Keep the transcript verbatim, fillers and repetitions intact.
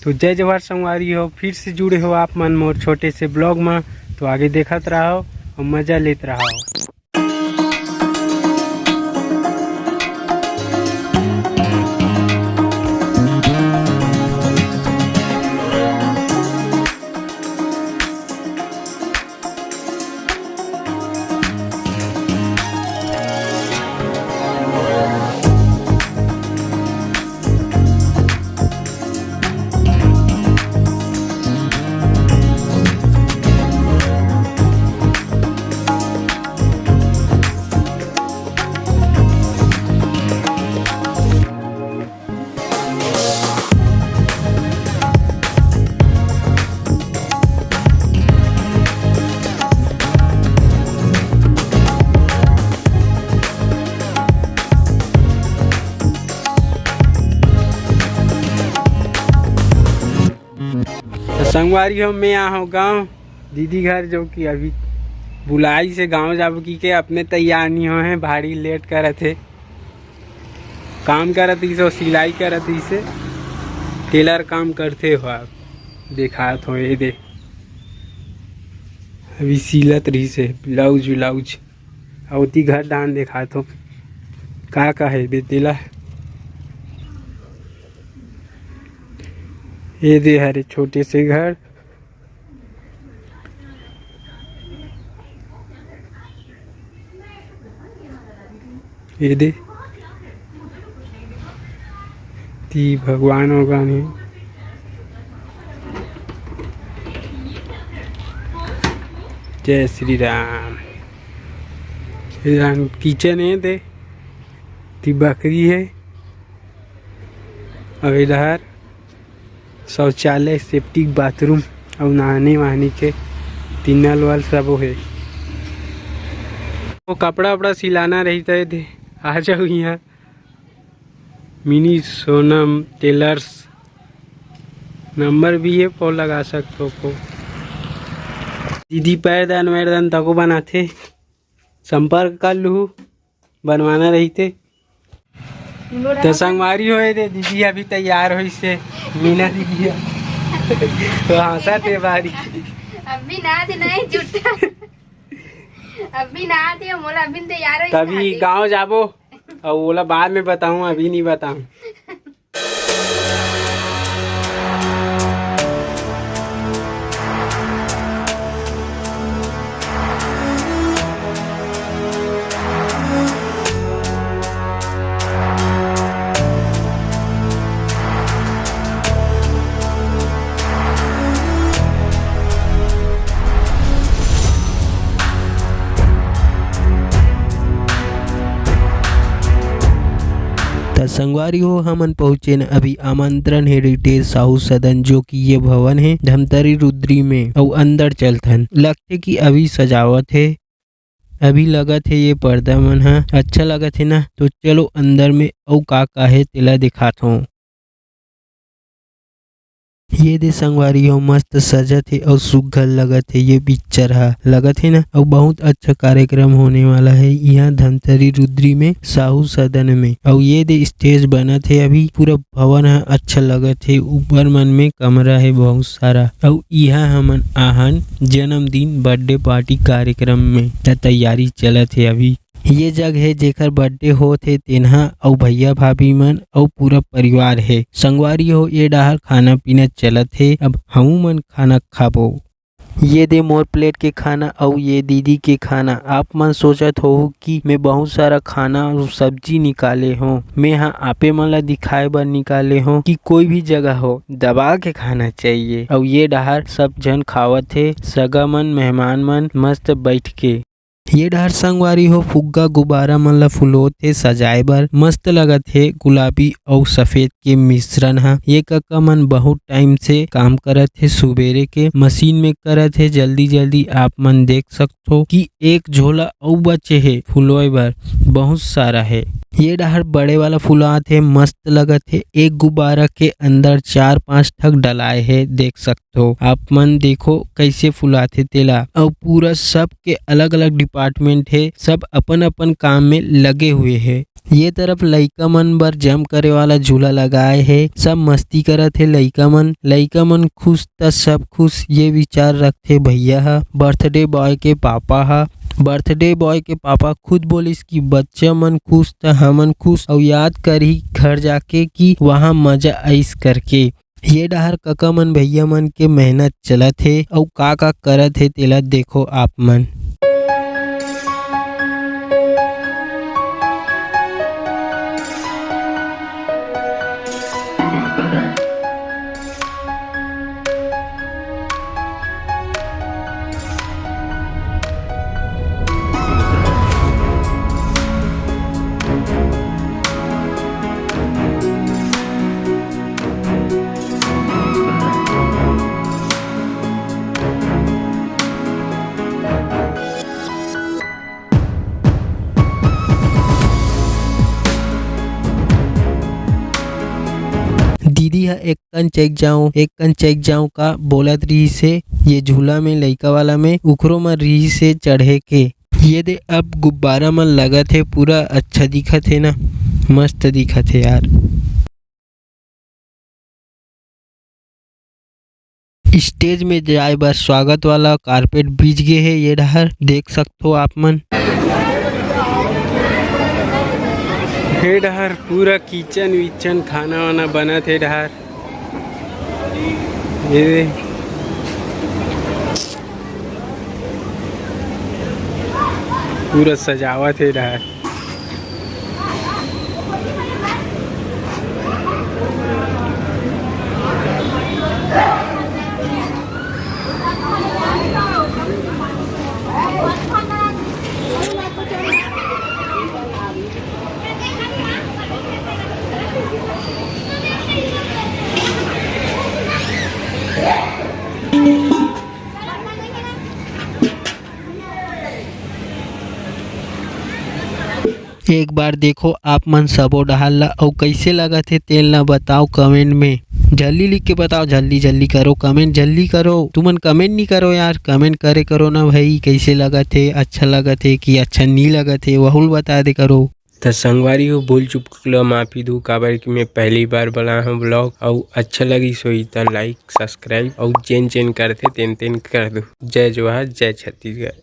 तो जय जोहार संगवारी हो, फिर से जुड़े हो आप मन मोर छोटे से ब्लॉग में। तो आगे देखत रहो और मजा लेत रहो। तो संगवारी हो, मैं आ हूँ गाँव दीदी घर, जो कि अभी बुलाई से गाँव जाबो की के अपने तैयार नहीं हो हैं, भारी लेट करत हे। काम करत रहिसे, सिलाई करत रहिसे, टेलर काम करथे हो। आप देखात हो, ये दे, अभी सिलत रहिसे ब्लाउज व्लाउज। अउ ओती घर डाहन देखात हो, का का हे बे तेला। ये दे हरे छोटे से घर, ये दे, ती भगवान वगवान हे। जय श्री राम। ये राम किचन हे दे, ती बकरी हे। अउ इधर शौचालय, सेप्टिक बाथरूम अउ नहाने वहाने के ती नल वल सबो हे। वो कपड़ा वपड़ा सिलाना रहिथे दे, आ जाओ इहाँ। मिनी सोनम टेलर्स नंबर भी हे, फोन लगा सकथो को। दीदी पैरदान वैरदान तको बनाथे, संपर्क कर लूहू, बनवाना रहिथे। तो संगवारी हो, ये दे दीदी अभी तैयार होइसे, मीना दीदी हे। तो हंसत हे भारी। अभी नहा दे, नहीं जुटा। अभी नहा दे, मोला अभी तैयार होइसे तभी नहा दे। गाँव जाबो, अउ ओला बाद में बताहूँ, अभी नहीं बताहूँ। त संगवारी हो, हमन पहुंचेन अभी आमंत्रण हेरिटेज साहू सदन, जो कि ये भवन हे धमतरी रुद्री में, अउ अंदर चलथन। लगथे कि अभी सजावत हे, अभी लगत हे ये पर्दा मन ह अच्छा लगत हे ना। तो चलो अंदर में अउ का का हे तेला दिखात हों। ये दे संगवारी हो, मस्त सजत हे अउ सुग्घर लगत हे ये पिक्चर ह, लगत हे ना। अउ बहुत अच्छा कार्यक्रम होने वाला हे इहाँ धमतरी रुद्री में साहू सदन में। अउ ये दे स्टेज बनत हे, अभी पूरा भवन ह अच्छा लगत हे। ऊपर मन में कमरा हे बहुत सारा। अउ इहाँ हमन आहन जन्मदिन, बर्थडे पार्टी कार्यक्रम में, त तैयारी चलत हे अभी। ये जग हे जेकर बर्थडे होत हे तेनहा अउ भैया भाभी मन अउ पूरा परिवार हे। संगवारी हो, ये डाहर खाना पीना चलत हे। अब हमू मन खाना खाबो। ये दे मोर प्लेट के खाना अउ ये दीदी के खाना। आप मन सोचत होहू कि मैं बहुत सारा खाना अउ सब्जी निकाले हों। मैं ह आपे मन ला दिखाए बर निकाले हों कि कोई भी जगह हो, दबा के खाना चाहिए। अउ ये डाहर सब झन खावत हे, सगा मन, मेहमान मन मस्त बैठ के। ये डहर संगवारी हो, फुग्गा गुब्बारा मन ल फुलोत हे सजाए बर। मस्त लगत हे गुलाबी अउ सफेद के मिश्रण ह। ये कका मन बहुत टाइम से काम करत हे, सुबेरे के मशीन में करत हे। जल्दी जल्दी आप मन देख सकथो कि एक झोला अउ बचे हे फुलोए बर, बहुत सारा हे। ये डहर बड़े वाला फुलात हे, मस्त लगत हे। एक गुब्बारा के अंदर चार पांच ठक डलाए हे, देख सकथो। तो आप मन देखो कैसे फुलाथे तेला, अउ पूरा सब के अलग-अलग डिपार्टमेंट हे, सब अपन-अपन काम में लगे हुए हे। ये तरफ लइका मन बर जंप करे वाला झूला लगाए हे, सब मस्ती करत हे लइका मन। लइका मन खुश त सब खुश, ये विचार रखथे भैया ह, बर्थडे बॉय के पापा ह। बर्थडे बॉय के पापा खुद बोलिस कि बच्चा मन खुश त हमन खुश, अउ याद करही घर जाके कि वहाँ मजा आइस करके। ये डहर कका मन भैया मन के मेहनत चलत हे, अउ का का करत हे तेला देखो आप मन। दीदी ह एक कन चेक जाऊं, एक कन चेक जाऊं का बोलत रिहिस हे। ये झूला में लइका वाला में उखरो म रिहिस हे चढ़े के। ये दे अब गुब्बारा मन लगत हे, पूरा अच्छा दिखत हे ना, मस्त दिखत हे यार। स्टेज में जाए बर स्वागत वाला कारपेट बिछ गे हे, ये डहर देख सकथो आप मन। हे डहर पूरा किचन विचन खाना वाना बनत हे डहर। ये पूरा सजावत हे डहर। एक बार देखो आप मन सबो डहार ला, अउ कइसे लगत हे तेन ला बताओ कमेंट में। जल्दी लिख के बताओ, जल्दी जल्दी करो, कमेंट जल्दी करो। तुमन कमेंट नहीं करो यार, कमेंट करे करो ना भाई, कइसे लगत हे, अच्छा लगत हे कि अच्छा नहीं लगत हे, वहू ल बता दे करो। त संगवारी हो, भूल चूक ल माफी दू, काबर कि मैं पहली बार बना हूँ ब्लॉग, अउ अच्छा लगिस होही त लाइक, सब्सक्राइब, अउ जेन जेन करथे तेन तेन कर दू। जय जोहार, जय छत्तीसगढ़।